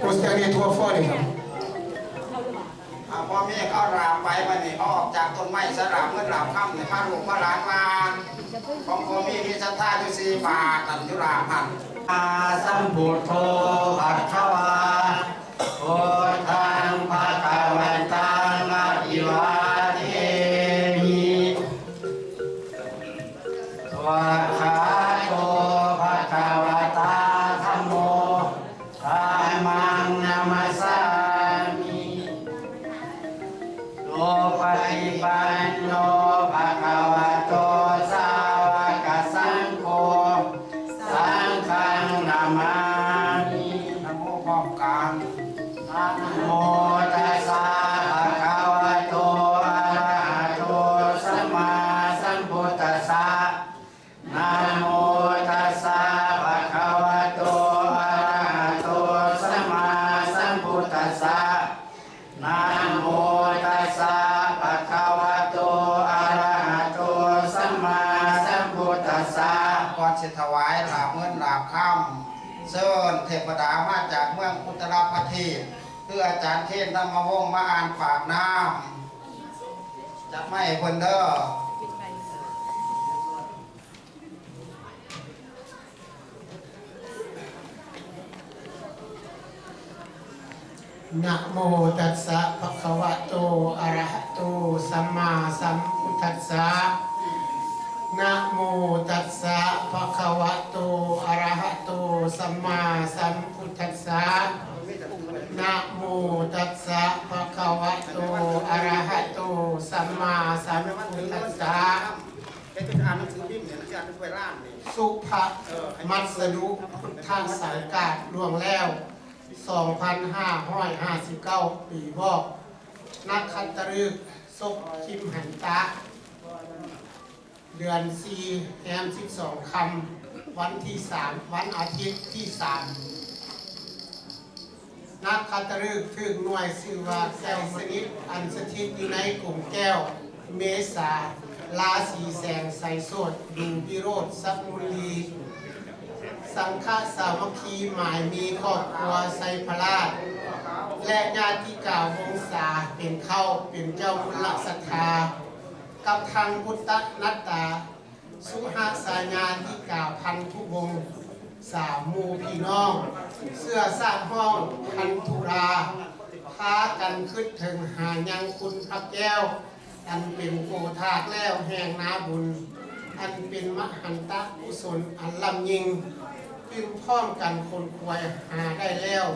What's the name to afford it? ອ່າ ພໍ່ແມ່ເຂົາລາມໄປ ບັດນີ້ເຂົາອອກຈາກຕົ້ນໄມ້ ສະຫຼາມເງິນຫຼາມຄຳ ໃຫ້ພາລູກພາຫຼານມາ ຂອງພໍ່ແມ່ມີສັດທາຢູ່ສີ່ບາດ ອັນຢູ່ລາມຫັ້ນ ສຳພຸດໂທ ພະຄະວາ ພຸດທັງ ພະຄະວັນຕັງ ອະພິວາເທມິ ສະວາກຂາໂຕ ພະຄະວະຕາ ທຳໂມ ທຳມັງ ນະມັດສາມິ ສຸປະຕິປັນໂນ ພະຄະວະໂຕ ສາວະກະສັງໂຄ ສັງຄັງ ນະມາມິ ນະໂມພ້ອມກັນ ນະໂມຕັດສະ ພະຄະວະໂຕ ອະລະຫະໂຕ ສຳມາສຳພຸດທັດສະ ນະໂມຕັດສະ ພະຄະວະໂຕ ອະລະຫະໂຕ ສຳມາສຳພຸດທັດສະ ນະໂມຕັດສະ ພະຄະວະໂຕ ອະລະຫະໂຕ ສຳມາສຳພຸດທັດສະ ກ່ອນຊິຖວາຍລາບເງິນລາບຄຳ ເຊີນເທວະດາມາຈາກເມືອງອຸດຕະລະປະເທດ ຄືອາຈານເຄນ ທຳມະວົງ ມາອ່ານປາກນາມ ຈັບໄມໃຫ້ເພິ່ນເດີ. ນະໂມຕັດສະ ພະຄະວະໂຕ ອະລະຫະໂຕ ສຳມາສຳພຸດທັດສະ ນະໂມຕັດສະ ພະຄະວະໂຕ ອະລະຫະໂຕ ສຳມາສຳພຸດທັດສະ ນະໂມຕັດສະ ພະຄະວະໂຕ ອະລະຫະໂຕ ສຳມາສຳພຸດທັດສະ. ເຮັດເປັນອ່ານໜັງສືພິມນີ້ ມັນຊິອ່ານເປັນໄວຣານນີ້ ສຸພະມັດສະດຸ ພຸດທະສັງກາດລ່ວງແລ້ວ ສອງພັນຫ້າຮ້ອຍຫ້າສິບເກົ້າປີ ວອກ ນັກຂັດຕະລຶກ ສົບຄິມຫັນຕະ ເດືອນສີ່ ແຮມສິບສອງຄ່ຳ ວັນທີສາມ ວັນອາທິດທີສາມ. ນັກຂັດຕະລຶກຖືກໜ່ວຍຊື່ວ່າແກ້ວມະນິດ ອັນສະຖິດຢູ່ໃນກົງແກ້ວເມສາ ລາສີແສງໃສໂສດ ດູວິໂຣດສະມຸນລີ ສັງຄະສາມັກຄີໝາຍມີຄອບຄົວໄຊພະລາດ ແລະ ຍາຕິກາວົງສາເປັນເຄົ້າ ເປັນເຈົ້າມຸນລະສັດທາ ກັບທັງພຸດຕະນັດຕາ ສຸຫະສາຍາທິກາພັນທຸວົງສາ ໝູ່ພີ່ນ້ອງເຊື້ອຊາດຮ້ອງພັນທຸລາ ພາກັນຄຶດເຖິງຫາຍັງຄຸນພະແກ້ວ ອັນເປັນໂກທາດແລ້ວແຫ່ງນາບຸນ ອັນເປັນມະຫັນຕະກຸສົນອັນລ້ຳຍິ່ງ ຈຶ່ງພ້ອມກັນຂົນຂວາຍຫາໄດ້ແລ້ວ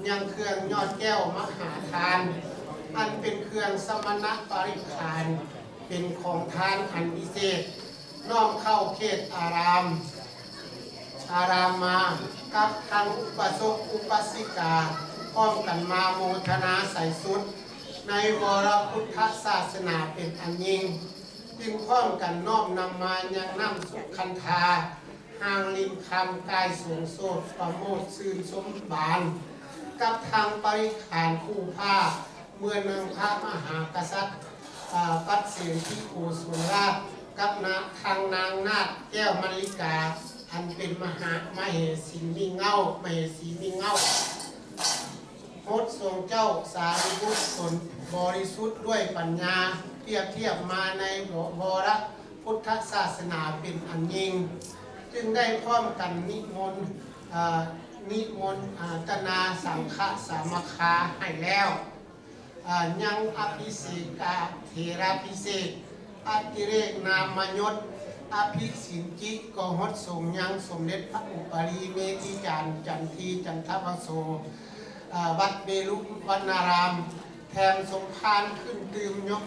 ຍັງເຄື່ອງຍອດແກ້ວມະຫາທານ ອັນເປັນເຄື່ອງສະມະນະປະລິຂານ ເປັນຂອງທານອັນວິເສດ ນ້ອມເຂົ້າເຂດອາລາມ ອາລາມມາ ກັບທັງອຸປະສົກອຸປະສິກາ ພ້ອມກັນມາໂມທະນາໃສສຸດ ໃນວໍລະພຸດທະສາສະໜາເປັນອັນຍິ່ງ ຈຶ່ງພ້ອມກັນນ້ອມນຳມາຍັງນ້ຳສຸຄັນທາ ຮ່າງລິນຄຳ ກາຍສວງໂສດ ປະໂມດຊື່ນຊົມບານ ກັບທັງປະລິຂານຄູ່ພາ ເມື່ອນຳພະມະຫາກະສັດ ອາ ປັດເສນທິໂກສົນລາດ ກັບນາ ທັງນາງນາດແກ້ວມະລິກາ ອັນເປັນມະຫາ ມະເຫສິງມີເງົ້າ ມະເຫສີມີເງົ້າ ຫົດສົງເຈົ້າສາລີບຸດສົນບໍລິສຸດດ້ວຍປັນຍາ ປຽບທຽບມາໃນວໍລະພຸດທະສາສະໜາເປັນອັນຍິ່ງ ຈຶ່ງໄດ້ພ້ອມກັນນິມົນ ອາ ນິມົນອາຕະນາສັງຄະສາມະຄາໃຫ້ແລ້ວ ອາ ຍັງອະພິເສກາເຖລາພິເສກ ອະຕິເລກນາມະຍົດ ອະພິສິນຈິ ກໍຫົດສົງຍັງສົມເດັດພະອຸປະລີເມທິຈານ ຈັນທີ ຈັນທະວະໂສ ອາ ວັດເວລຸວັນນາລາມ ແຖມສົມພານຂຶ້ນຕື່ມຍົກ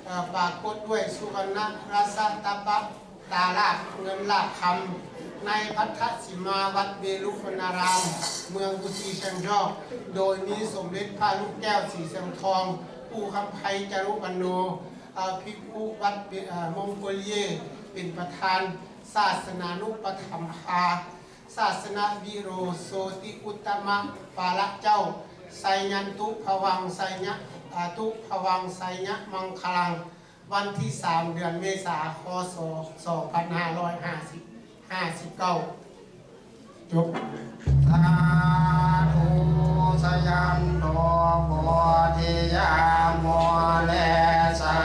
ອາ ປາກົດດ້ວຍສຸວັນນະລາຊະຕະປະ ຕາລາບເງິນລາບຄຳ ໃນພັດທະສີມາວັດເວລຸວັນນາລາມ ເມືອງກຸຊີແຊງຈອກ ໂດຍມີສົມເດັດພະລູກແກ້ວສີແສງທອງ ປູ່ຄຳໄພຈາລຸວັນໂນ ອາ ພິກຂຸວັດ ອາ ມົງໂກເລຍ ເປັນປະທານ ສາສະໜານຸປະຖຳພາ ສາສະນະວິໂຣໂຊຕິອຸດຕະມະ ປາລະເຈົ້າ ໄຊຍັນຕຸພະວັງ ໄຊຍະ ອາ ຕຸພະວັງ ໄຊຍະມັງຄະລັງ ວັນທີສາມ ເດືອນເມສາ ຄ.ສ. ສອງພັນຫ້າຮ້ອຍຫ້າສິບ ຫ້າສິບເກົ້າ ຈົບ. ສາທຸ ສະຍັນໂຕ ໂພທິຍາ ມູເລ ສະ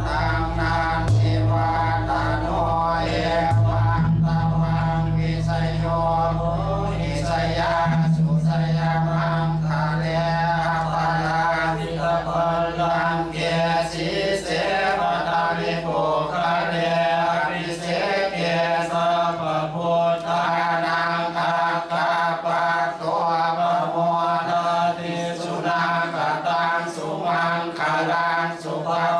ຕັງ ນັນທິວັດຕະໂນ ເອວັງ ຕະວັງ ວິສະໂຍ ໂພທິສະຍາ ສຸສະຍາ ມັງຄະເລ ອະປະລາ ເກ ສີເສ ປະທານິປຸກຄະເລ ອະພິເສເກ ສັບພະພຸດທານັງ ອັກຂະປັດໂຕ ປະໂມທາຕິ ສຸນັກຂະຕັງ ສຸມັງຄະລັງ ສຸພະ